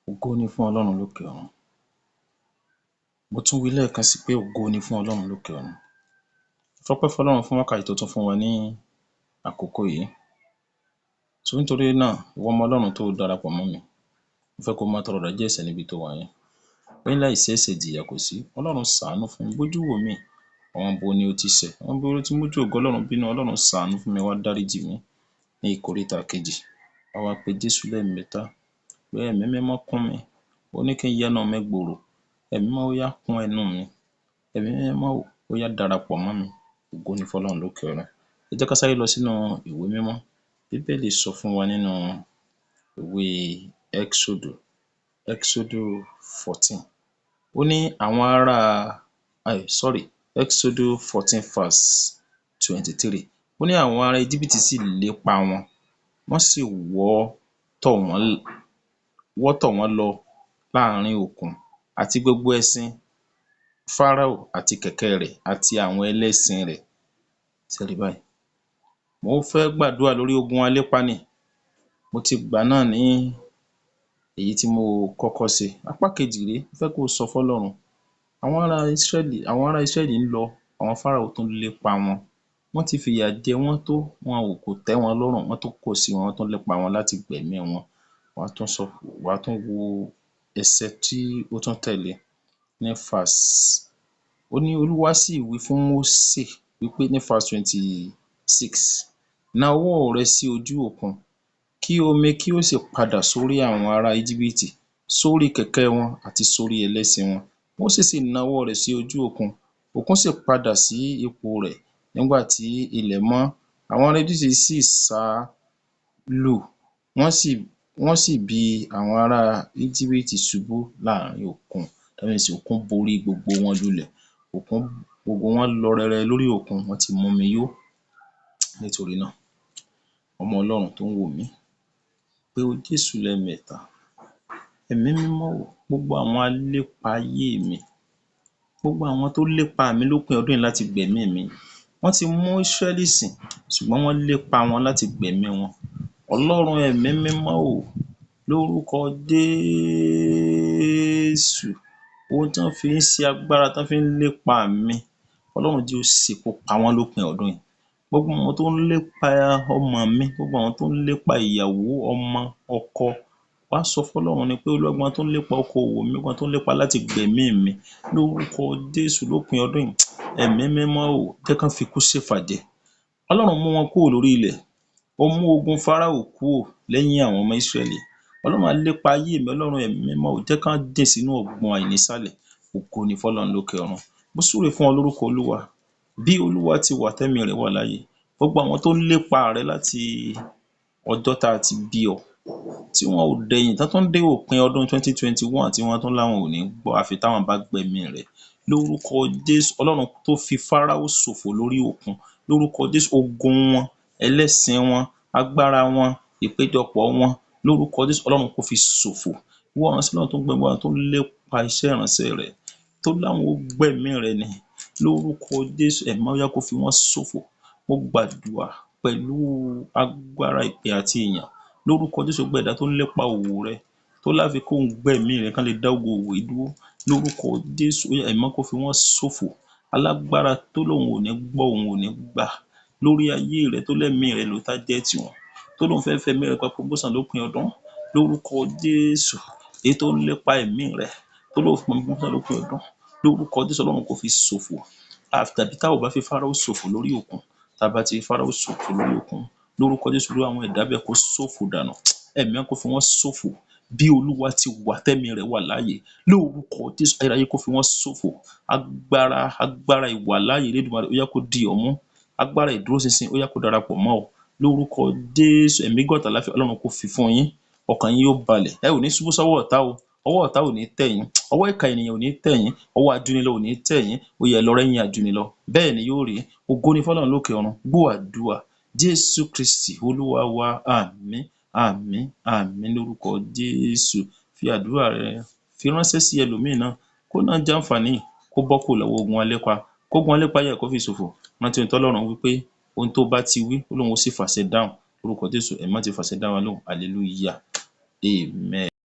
Ògo ni fún Ọlọ́run lókè ọ̀run. Mo tún wí lẹ́ẹ̀kan si pé ògo ni fún Ọlọ́run lókè ọ̀run. Fọpẹ́ fún Ọlọ́run fún wákàtí tó tún fún wa ní àkókò yìí. Nítorí náà, ìwọ ọmọ Ọlọ́run tó o darapọ̀ mọ́ mi, mo fẹ́ kó o máa tọrọ ìdáríjì ẹ̀ṣẹ̀ níbi tó o wà yẹn. Ó ní láìsí ẹ̀ṣẹ̀ ìjìyà kò sí. Ọlọ́run ṣàánú fún mi, bójú wò mí, àwọn ibo ni o ti ṣẹ̀? Àwọn ibo lo ti mójú ògo Ọlọ́run bínú? Ọlọ́run ṣàánú fún mi, wá dáríjì mí. Ní ìkóríta kejì, wàá wá pe Jésù lẹ́ẹ̀mẹ́ta pé Ẹ̀mí Mímọ́ kún mi, ó ní kí n yẹnu mi gbòòrò, Ẹ̀mí mímọ́ ó yá kún ẹnu mi, Ẹ̀mí mímọ́ ó yá darapọ̀ mọ́ mi. Ògo ni fún Ọlọ́run lókè ọ̀run. Ẹ jẹ́ ká sáré lọ sínú ìwé mímọ́. Bíbélì sọ fún wa nínú ìwé Ẹ́kísódù, Exodus 14. Ó ní àwọn ará, sorry, Exodus 14 verse 23. Ó ní àwọn ará Íjíbítì sì lépa wọn, wọ́n sì wọ́ tọ̀ wọ́n lọ láàrin òkun, àti gbogbo ẹṣin Fáráò àti kẹ̀kẹ́ rẹ̀ àti àwọn ẹlẹ́ṣin rẹ̀. Ṣé ẹ rí báyìí? Mo fẹ́ gbàdúrà lórí ogun alépa ni. Mo ti gbà á náà ní èyí tí mo kọ́kọ́ ṣe. Apá kejì rèé, mo fẹ́ kó o sọ fọ́lọ́run. Àwọn ará Ísírẹ́lì ń lọ, àwọn Fáráò tún lépa wọn. Wọ́n ti fìyà jẹ wọ́n tó, wọn ò kò tẹ́ wọn lọ́rùn, wọ́n tún kò sí wọn, wọ́n tún lépa wọn láti gbẹ̀mí wọn. Wàá tún sọ, wàá tún wo ẹsẹ̀ tí ó tún tẹ̀lé ní verse, ó ní Olúwa sì wí fún Mósè wí pé ní verse 26, "Na ọwọ́ rẹ sí ojú òkun, kí omi kí ó sì padà sórí àwọn ará Íjíbítì, sórí kẹ̀kẹ́ wọn àti sórí ẹlẹ́ṣin wọn." Mósè sì na ọwọ́ rẹ̀ sí ojú òkun, òkun sì padà sí ipò rẹ̀ nígbà tí ilẹ̀ mọ́. Àwọn ará Íjíbítì sì sá lù, wọ́n sì bì àwọn ará Íjíbítì ṣubú láàrin òkun. That means òkun borí gbogbo wọn lulẹ̀. Òkun, gbogbo wọn lọ rẹrẹ lórí òkun, wọ́n ti mumi yó. Nítorí náà, ọmọ Ọlọ́run tó ń wò mí, pe o Jésù lẹ́ẹ̀mẹ́ta. Ẹ̀mí mímọ́ o, gbogbo àwọn alépa ayé mi, gbogbo àwọn tó lépa mi lópin ọdún yìí láti gbẹ̀mí mi, wọ́n ti mú Ísírẹ́lì sìn, ṣùgbọ́n wọ́n lépa wọn láti gbẹ̀mí wọn. Ọlọ́run Ẹ̀mí mímọ́ o, lórúkọ Jésù, ohun tí wọ́n fi ń ṣe agbára tí wọ́n fi ń lépa mi, Ọlọ́run jẹ́ ó ṣekú pa wọ́n lópin ọdún yìí. Gbogbo àwọn tó ń lépa ọmọ mi, gbogbo àwọn tó ń lépa ìyàwó, ọmọ, ọkọ, wàá sọ fọ́lọ́run ni pé, Olúwa, gbogbo àwọn tó ń lépa okòwò mi, gbogbo àwọn tó ń lépa láti gbẹ̀mí mi, lórúkọ Jésù, lópin ọdún yìí, Ẹ̀mí mímọ́ o, jẹ́ kán fikú ṣèfàjẹ. Ọlọ́run mú wọn kúrò lórí ilẹ̀. Ó mú ogun Fáráò kúrò lẹ́yìn àwọn ọmọ Ísírẹ́lì. Ọlọ́run alépa ayé mi, Ọlọ́run Ẹ̀mí mímọ́ o, jẹ́ kán jìn sínú ọ̀gbun àìnísàlẹ̀. Ògo ni fọ́lọ́run lókè ọ̀run. Mo súre fún ọ lórúkọ Olúwa. Bí Olúwa ti wà tẹ́mìí rẹ̀ wà láàyè, gbogbo àwọn tó ń lépa rẹ láti ọjọ́ tá a ti bí ọ, tí wọn ò dẹ̀yìn, tán tún dé òpin ọdún 2021 tí wọ́n tún láwọn ò ní gbọ́ àfi táwọn bá gbẹ̀mí rẹ̀. Lórúkọ Jésù, Ọlọ́run tó fi Fáráò ṣòfò lórí òkun, lórúkọ Jésù, ogun wọn, ẹlẹ́ṣin wọn, agbára wọn, ìpéjọpọ̀ wọn, lórúkọ Jésù, Ọlọ́run kó fi ṣòfò. Ìwọ ìránṣẹ́ Ọlọ́run tó ń gbọ́ àwọn tó ń lépa iṣẹ́ ìránṣẹ́ rẹ̀, tó láwọn ó gbẹ̀mí rẹ ni, lórúkọ Jésù, Ẹ̀mí ó yá kó fi wọ́n ṣòfò. Mo gbàdúrà pẹ̀lú agbára ìpè àti ìyàn lórúkọ Jésù, gbogbo ẹ̀dá tó ń lépa òwò rẹ, tó láfi kóun gbẹ̀mí rẹ kán lè dá ògo òwò yìí dúró, lórúkọ Jésù, ó yá, Ẹ̀mí kó fi wọ́n ṣòfò. Alágbára tó lóun ò ní gbọ́, òun ò ní gbà lórí ayé rẹ, tó lẹ́mìí rẹ ló target òun, tó lóun fẹ́ fẹ̀mí rẹ gba promotion lópin ọdún, lórúkọ Jésù, èyí tó ń lépa ẹ̀mí rẹ, tó lóun fún promotion lópin ọdún, lórúkọ Jésù, Ọlọ́run kó fi ṣòfò. Tàbí tá ò bá fi Fáráò ṣòfò lórí òkun, tá a bá ti fi Fáráò ṣòfò lórí òkun, lórúkọ Jésù, irú àwọn ẹ̀dá bẹ́ẹ̀ kó ṣòfò dànù. Ẹ̀mí kó fi wọ́n ṣòfò. Bí Olúwa ti wà tẹ́mìí rẹ̀ wà láàyè, lórúkọ Jésù, ayérayé kó fi wọ́n ṣòfò. Agbára ìwàláàyè Elédùmarè, ó yá, kó dì ọ́ mú. Agbára ìdúróṣinṣin, ó yá, kó darapọ̀ mọ́ ọ. Lórúkọ Jésù, ẹ̀mí gígùn àtàlàáfíà, Ọlọ́run kó fi fún yín. Ọkàn yín yóò balẹ̀. Ẹ ò ní ṣubú sọ́wọ́ ọ̀tá o. Ọwọ́ ọ̀tá ò ní tẹ̀ yín, ọwọ́ ìkà ènìyàn ò ní tẹ̀ yín, ọwọ́ ajúnilọ ò ní tẹ̀ yín. Ó yẹ lọ rẹ́yìn ajúnilọ. Bẹ́ẹ̀ ni yóò rí. Ògo ni fọ́lọ́run lókè ọ̀run. Gbọ́ àdúrà. Jésù Kristi Olúwa wa. Àmín, àmín, àmín lórúkọ Jésù. Fi àdúrà rẹ fi ránṣẹ́ sí ẹlòmíì náà, kó náà jàǹfààní, kó bọ́ kúrò lọ́wọ́ ogun alépa, kógun alépa yẹ kó fi ṣòfò. Rántí ohun tọ́lọ́run wí pé ohun tó bá ti wí, ó lóun ó sì fàṣẹ dáhùn. Lórúkọ Jésù, ẹ̀mí ti fàṣẹ dá wa lóhùn. Hallelujah, amen.